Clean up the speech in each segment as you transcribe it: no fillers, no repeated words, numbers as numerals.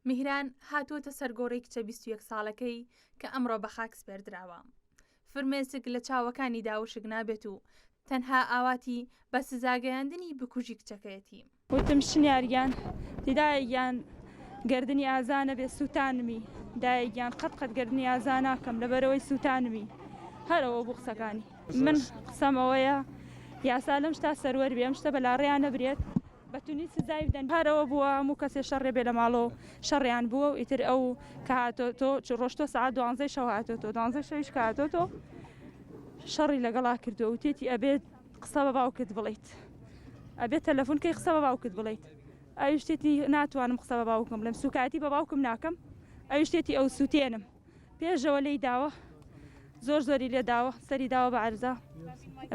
میهران هاتووەتە سەر گۆڕی کچە 21 ساڵەکەی کە ئەمڕۆ بە خاک سپێردراوە. فرمێسک لە چاوەکانیدا وشک نابێت و تەنها ئاواتی بە سزاگەیاندنی بکوژی کچەکەیەتی. وتم شنیار گیان دایە گیان گەردنی ئازا نەبێ سوتانمی دایە گیان قەت قەت گەردنی ئازا ناکەم لەبەرەوەی سوتانمی هەر ئەوە بوو قسەکانی من قسەم ئەوەیە یاسا لەم شتا سەروەر بێ ئەم شتە بەلاڕێیا نەبرێت بە تونی سزای بدەن هەرەوە بووە هەموو کەسێ شەڕێ بێ لە ماڵۆ شەڕیان بووە و ئیتر ئەو کە هاتۆتۆ چ ڕۆشتۆ سەعات دوانزەی شەو هاتۆتۆ دوانزەی شەویش کە هاتۆتۆ شەڕی لەگەڵا کردووە وتێتی ئەبێت قسە بە باوکت بڵیت ئەبێت تەلەفۆن کەی قسە بە باوکت بڵیت ئەویش تێتی ناتوانم قسە بە باوکم بڵێم سوکایەتی بە باوکم ناکەم ئەویش تێتی ئەو سووتێنم پێشەوە لێی داوە زۆر زۆری لێ داوە سەری داوە بە عەرزا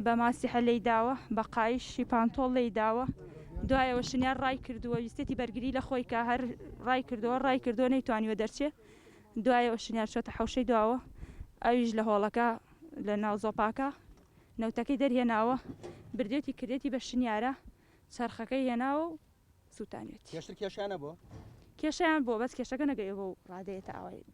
بە ماسیحە لێی داوە بە قایشی پانتۆڵ لێی داوە دوایەوە شنیار ڕای کردووە ویستێتی بەرگری لە خۆی کە هەر ڕای کردووە ڕای کردووە نەیتوانیوە دەرچێ دوایەوە شنیار چۆتە حەوشەی دواوە ئەویش لە هۆڵەکە لە ناو زۆپاکە نەوتەکەی دەرهێناوە بردێتی کردێتی بە شنیارە چەرخەکەی هێناوە و سوتانوێتی. پێشتر کێشەیان نەبووە؟ کێشەیان بووە بەس کێشەکە نەگەیوە بەو ڕادەیە تا ئاوای.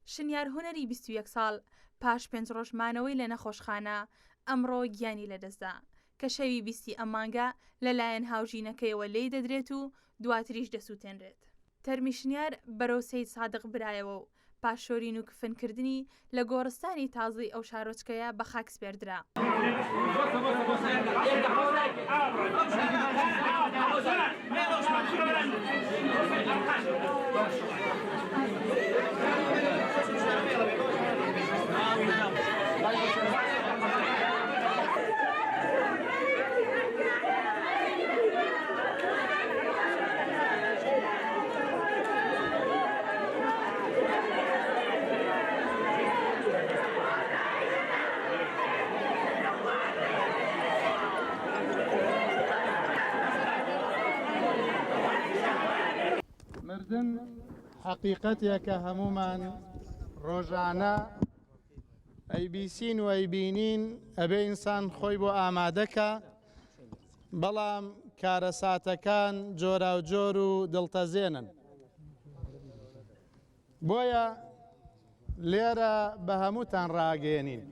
شنیار هونەری 21 ساڵ پاش پێنج ڕۆژ مانەوەی لە نەخۆشخانە ئەمڕۆ گیانی لەدەستدا کە شەوی بیستی ئەم مانگە لەلایەن هاوژینەکەیەوە لێی دەدرێت و دواتریش دەسووتێنرێت. تەرمی شنیار بەرەو سەیدسادق برایەوە و پاش شۆرین و کفنکردنی لە گۆڕستانی تازەی ئەو شارۆچکەیە بە خاک سپێردرا. مردن حەقیقەتێکە هەموومان ڕۆژانە ئەیبیسین و ئەیبینین، ئەبێ ئینسان خۆی بۆ ئامادەکا، بەڵام کارەساتەکان جۆراوجۆر و دڵتەزێنن. بۆیە لێرە بە هەمووتان ڕاگەیەنین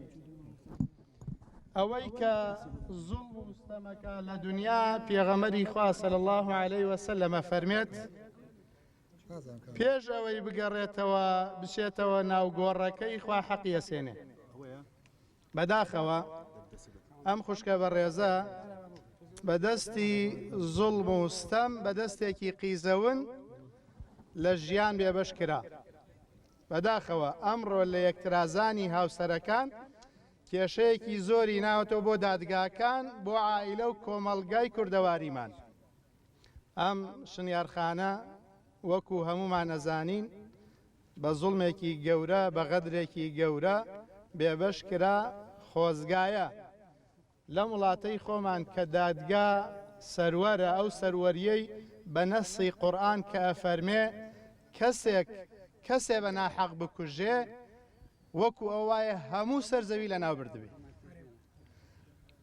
ئەوەی کە زوڵم و ستەمەکە لە دنیا پێغەمبەری خوا صلی الله علیه وسلم فەرمێت پێش ئەوەی بگەڕێتەوە بچێتەوە ناو گۆڕەکەی خوا حەقی ئەسێنێ. بەداخەوە ئەم خوشکە بەڕێزە بە دەستی زوڵم و ستەم بە دەستێکی قیزەون لە ژیان بێبەش کرا. بەداخەوە ئەمڕۆ لە یەکترازانی هاوسەرەکان کێشەیەکی زۆری ناوەتەوە بۆ دادگاکان بۆ عائیلە و کۆمەڵگای کوردەواریمان. ئەم شنیارخانە وەکو هەموومان ئەزانین بە زوڵمێکی گەورە بە غەدرێکی گەورە بێبەش کرا، خۆزگایە لەم وڵاتەی خۆمان کە دادگا سەروەرە ئەو سەروەریەی بە نەسی قورئان کە ئەفەرمێ کەسێک کەسێ بە ناحەق بکوژێ وەکو ئەوایە هەموو سەر زەوی لەناو بردبێ.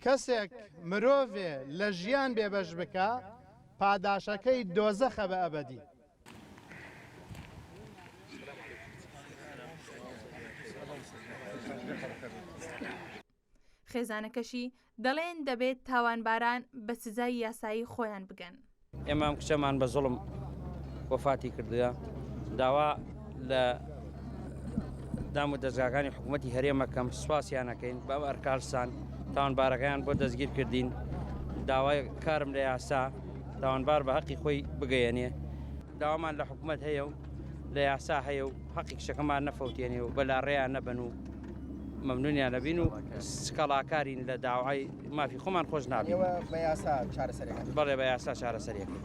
کەسێک مرۆڤێ لە ژیان بێبەش بکا پاداشەکەی دۆزەخە بە ئەبەدی. خێزانەکەشی دەڵێن دەبێت تاوانباران بە سزای یاسایی خۆیان بگەن. ئێمە ئەم کچەمان بە زوڵم وەفاتی کردووە، داوا لە دام و دەزگاکانی حکوومەتی هەرێمەکەم سوپاسیان ئەکەین بە ئەم ئەرکالسان تاوانبارەکەیان بۆ دەستگیر کردین داوای کارم لە یاسا تاوانبار بە هەقی خۆی بگەیەنێ داوامان لە حکوومەت هەیە و لە یاسا هەیە و حەقی کچەکەمان نەفەوتێنێ و بەلاڕێیان نەبەن و مەمنونیان ئەبین و سکاڵاکارین لە داوای مافی خۆمان خۆش نابین. ئێوە بە یاسا چارەسەریەکەن؟ بەڵێ بە یاسا چارەسەریەکەین.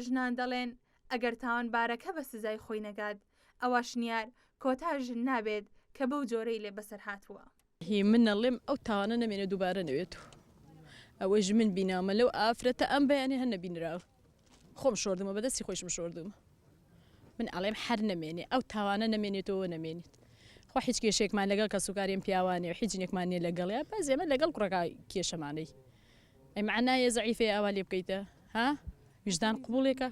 ژنان دەڵێن ئەگەر تاوانبارەکە بە سزای خۆی نەگات، ئەوا شنیار کۆتا ژن نابێت کە بەو جۆرەی لێ بەسەر هاتووە. هی من ئەڵێم ئەو تاوانە نەمێنێ دووبارە نەوێتو ئەوەیش من بینامە لەو ئافرەتە ئەم بەیانی هەر نەبینراوە خۆم شۆردومە بەدەستی خۆیشم شۆردومە من ئەڵێم هەر نەمێنێ ئەو تاوانە نەمێنێتەوە نەمێنێت خۆ هیچ کێشێکمان لەگەڵ کەسوکاریم پیاوانێ و هیچ ژنێکمان نیە لەگەڵیا بەس ئێمە لەگەڵ کوڕەکە کێشەمانەی ئەی مەعنایە زەعیفەیە ئاوا لێ بکەیتە ها ویژدان قبوڵێکە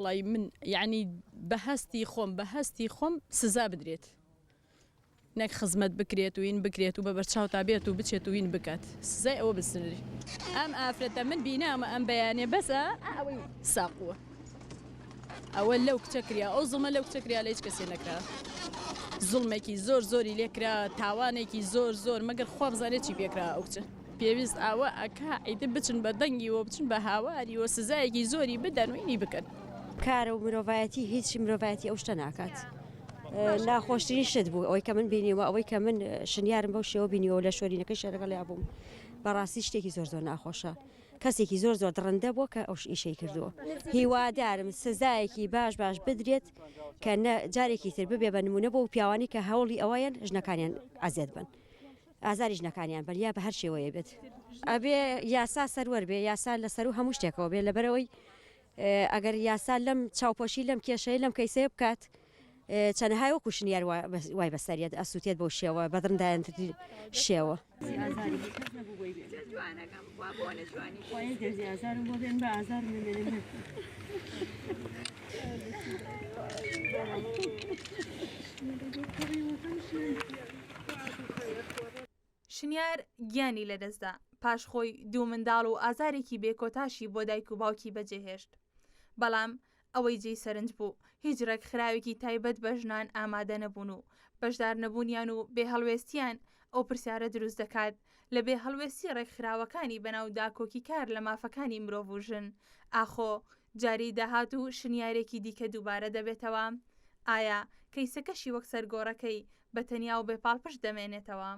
وەڵی من یعنی بە هەستی خۆم بە هەستی خۆم سزا بدرێت نەک خزمەت بکرێت و ین بکرێت و بە بەرچاوتا بێت و بچێت و ین بکات سزای ئەوە بسنری. ئەم ئافرەتە من بینامە ئەم بەیانێ بەس ئەوەی ساقوە ئەوە لەو کچە کریا ئەو زڵمە لەو کچە کریا لە هیچ کەسێ نەکرا زوڵمێکی زۆر زۆری لێکرا تاوانێکی زۆر زۆر مەگەر خوا بزانێت چی پێکرا ئەو کچە پێویست ئاوە ئەکا ئیتر بچن بە دەنگیوە بچن بە هاواریوە سزایەکی زۆری بدەن و ینی بکەن. کارە و مرۆڤایەتی هیچ مرۆڤایەتی ئەو شتە ناکات. ناخۆشترین شت بوو ئەوەی کە من بینیوە ئەوەی کە من شنیارم بەو شێوە بینیوە لە شۆرینەکەی شەرەکە بووم بەڕاستی شتێکی زۆر زۆر ناخۆشە کەسێکی زۆر زۆر دڕندە بووە کە ئەوش ئیشەی کردووە هیوادارم سزایەکی باش باش بدرێت کە نە جارێکی تر ببێ بە نمونە بۆ پیاوانی کە هەوڵی ئەوەیان ژنەکانیان ئازیەت بن ئازاری ژنەکانیان بن یا بە هەر شێوەیە بێت ئەبێ یاسا سەروەر بێ یاسا لە سەرو هەموو شتێکەوە بێ لەبەرەوەی ئەگەر یاسا لەم چاوپۆشی لەم کێشەیە لەم کەیسەیە بکات چەنەهای وەکو شنیار وای بەسەریەت ئەسووتێت بەو شێوە بەدڕندایەنترین شێوە. شنیار گیانی لەدەستدا، پاش خۆی دوو منداڵ و ئازارێکی بێکۆتاشی بۆ دایک و باوکی بەجێهێشت. بەڵام ئەوەی جێی سەرنج بوو، هیچ ڕێکخراوێکی تایبەت بە ژنان ئامادە نەبوون و بەشدارنەبوونیان و بێهەڵوێستییان ئەو پرسیارە دروست دەکات لە بێهەڵوێستی ڕێکخراوەکانی بەناو داکۆکیکار لە مافەکانی مرۆڤ و ژن، ئاخۆ جاری داهاتوو شنیارێکی دیکە دووبارە دەبێتەوە؟ ئایا کەیسەکەشی وەک سەرگۆڕەکەی بە تەنیا و بێ پاڵپشت دەمێنێتەوە؟